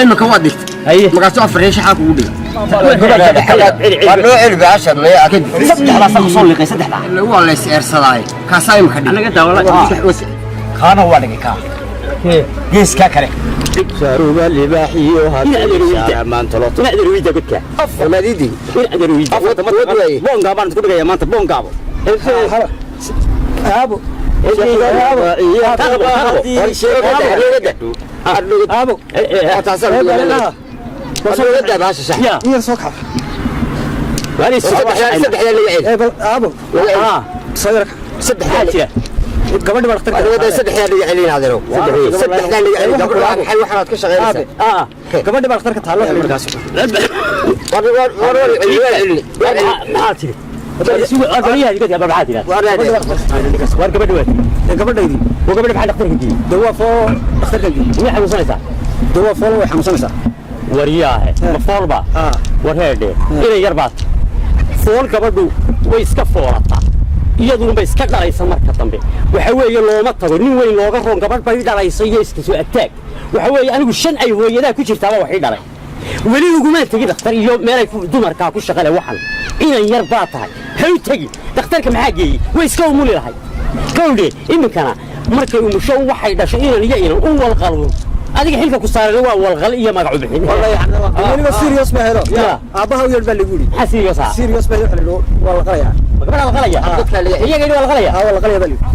Imika waad dhigtay, markaasuu afar iyo shaxaa kugu dhiga. Waa loo celi baasha maya. Saddexdaas ku soo liqay saddexda. Waa la is eersadaay, kaasaa imika dhig. Anaga daawala. Kaana waa dhigay kaa geeskaa kale. Saaruba libaaxiyo maantalo. Godka. Wamaadidi. Boongaa baan isku dhigaya maanta, boongaabo. Aabo. Aabo. Ya. Iya, soo kac. Ee, bal aabo. Soo yar kac. Jira. Gabadhi baa dhakhtarka. Aabe. Gabadhi baa dhakhtarka taallo xilli markaas. Maxaa tiri? Maxaa tiri? War gabadhi waa Ee, gabadhaydii. War gabadhi maxaa dhakhtarka geeyey? Dee waa fool dhakhtarka geeyey. Miyay xanuunsanaysaa? Dee waa fool, way xanuunsanaysaa. Waryaahe, ma foolba? Ah. War heedhe, inay yar baad fool, gabadhu way iska foolataa, iyaduna bay iska dhalaysa marka dambe. Waxa weeye looma tago nin weyn looga roon gabadh bay dhalaysa iyo iska soo agtaag. Waxa weeye anigu shan ay hooyadaa ku jirtaaba waxay dhalay, weli ugumaan tegi dhakhtar iyo meelay dumarkaa ku shaqale. Waxan inan yar baa tahay, ha u tegi dhakhtarka. Maxaa geeyey? Way iska umuli lahay kawdhe. Iminkana markay umusho waxay dhasho inan iyo inan u walqalun, adiga xilka ku saaran waa walqal iyo magacu bixin. Weliba serious ma helo. Ya. Aabbaha u yeedh baa lagu yidhi. Maxaa serious ah? Serious baa waxa la yidhi, waa la qalayaa. Gabadha la qalaya, iyaga yidhi waa la qalaya. Aa, waa la qalayaa baa la yidhi.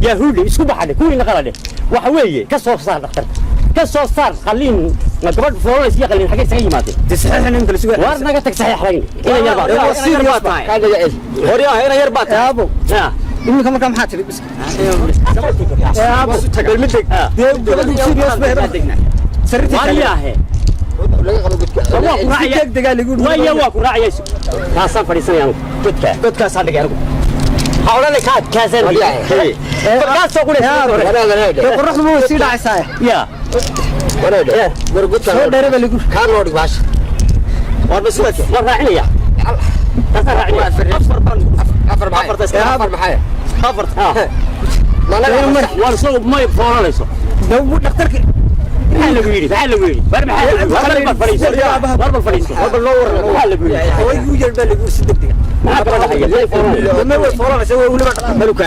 Yahuudhe, isku baxadhe, kuwiina qaladhe. Waxa weeye ka soo saar dhakhtarka, ka soo saar. Qalliin ma gabadh foolanaysa iyo qalliin xaggay isaga yimaadeen? Dee saxiixan imika la sugaya. Waar naga tag, saxiix layn, inan yar baa. Ee, waa serious baa. Horyaha, inan yar baa Ee, aabo. Ya. Iminka markaa maxaa tiri? Ee, aabo. Dee gabadhu serious ma helo. Sariirtii taagan. Waryaahe, waa ku Si raacaya. degdegaa lagu yidhi. Waya, waa ku raacaya. Kaasaan fadhiisanaya anigu, godka godkaasaan dhigay anigu. Ha odhanay kaad kaasaan dhigay, kaasoo Ee, aabo. qudhaysa. Dee qorraxdu ma way sii dhacaysaa. Ya. Soo dheere baa lagu yidhi. Waan raacinaya, kaasaan raacinaya. Waan soo may foolanayso. Dee wuu dhakhtarka. Maxaa lagu yidhi? Maxaa lagu yidhi? War maxaa lagu yidhi? War bal fadhiiso, war bal fadhiiso, war bal loo waran. Maxaa lagu yidhi? Hooyadii u yeedh baa lagu yidhi si degdeg ah. Maxaa gabadha haya? May foolanayso. Ma way foolanaysaa, waa weliba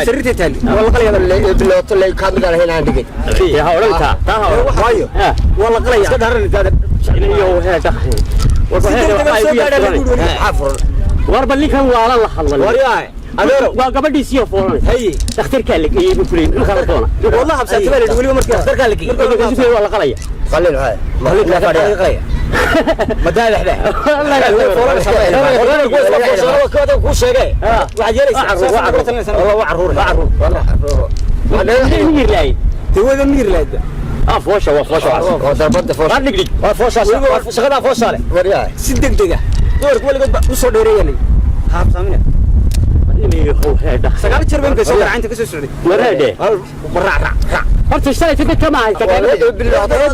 sariirtii taali. Waa la qalayaa baa la yidhi. Ha odhan taa, taa ha odhan. Waayo. Waa la qalayaa. Iyo hee dhaqan. War Si hee degdeg ah waxaa soo igu gaadhaa lagu yar. yidhi weliba. War bal ninkan waala la hadlay. Adeero. Waa gabadhiisiyo foolanaysa. Dhakhtarkaa la geeyey buu kuleeyay, muxuu kala doona? Wallah habsaatay baa la yidhi weliba markii dhakhtarkaa la geeyey. Markaasuu waa la qalaya. Miyir laayay. Dee wada miyir lahayd. Ah, foosha waa foosha waxaas. Waar dhig dhig. Si degdeg ah. Dumarku weligood ba u soo dheereeyaa la yidhi. Ha habsaamina. Inay how hee dhaqan. 9 jeer baan ka soo garaacay inta ka soo socday. War hee dheh. Raac raac raac. Horta shalay dadka ma haysta. Ee,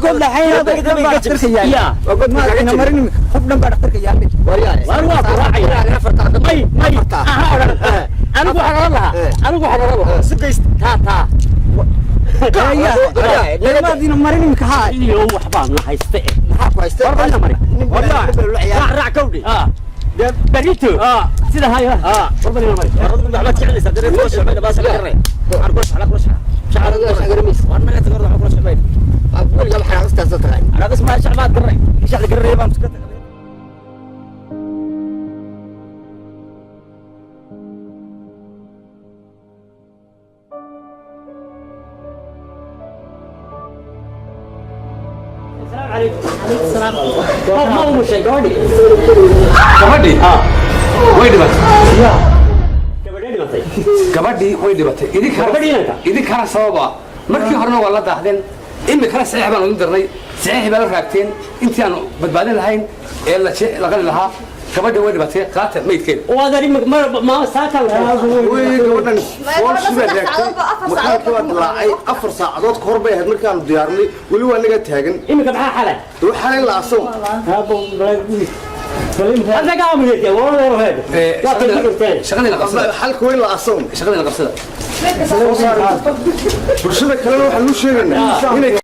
god lahayn hadda dhan baa dhakhtarka yaal. Ya. Ma ina marin imika. Hub dhan baa dhakhtarka yaal. Waar waa ku raacaya. May may. Aha odhan. Anigu waxaan odhan lahaa. Anigu waxaan odhan lahaa. Si geyst. Taa taa. Maadina marin imika haa. Iyo waxbaan na hayste. War bal mari. Raac raac kawdhi. Ah. Barito. Sida hayo. War bal mari. السلام عليكم. عليكم السلام. ما هو شيء gabadhi. Gabadhii way dhibatay. Gabadhii dhimatay. Gabadhii way dhibatay. Gabadhii inanka? Idinkana sababa markii horena waa la daahdeen, imikana saxiix baan idin dirnay, saxiix baa la raagteen intii aanu badbaadin lahayn ee la la qali lahaa. Gabadhii way dhibatay, qaata maydkeeda. Waad ma ma saakan. Way gabadhan Ma fool gabadha shibaa 3 raagtay. saacadood ba, 4 Makaankii saacadood waa ba ku dilaacay 4 saacadood ka hor bay ahayd markaanu diyaarinay, weli waa naga taagan. Imika maxaa xalay? Waxaa in la asow. Anaga amuyeed waa war heed. Waa tan ku dhirteen. Shaqadiina qabsada. Xalka waa in la asow. Shaqadiina qabsada. Bulshada kalena waxaan u sheegaynaa inay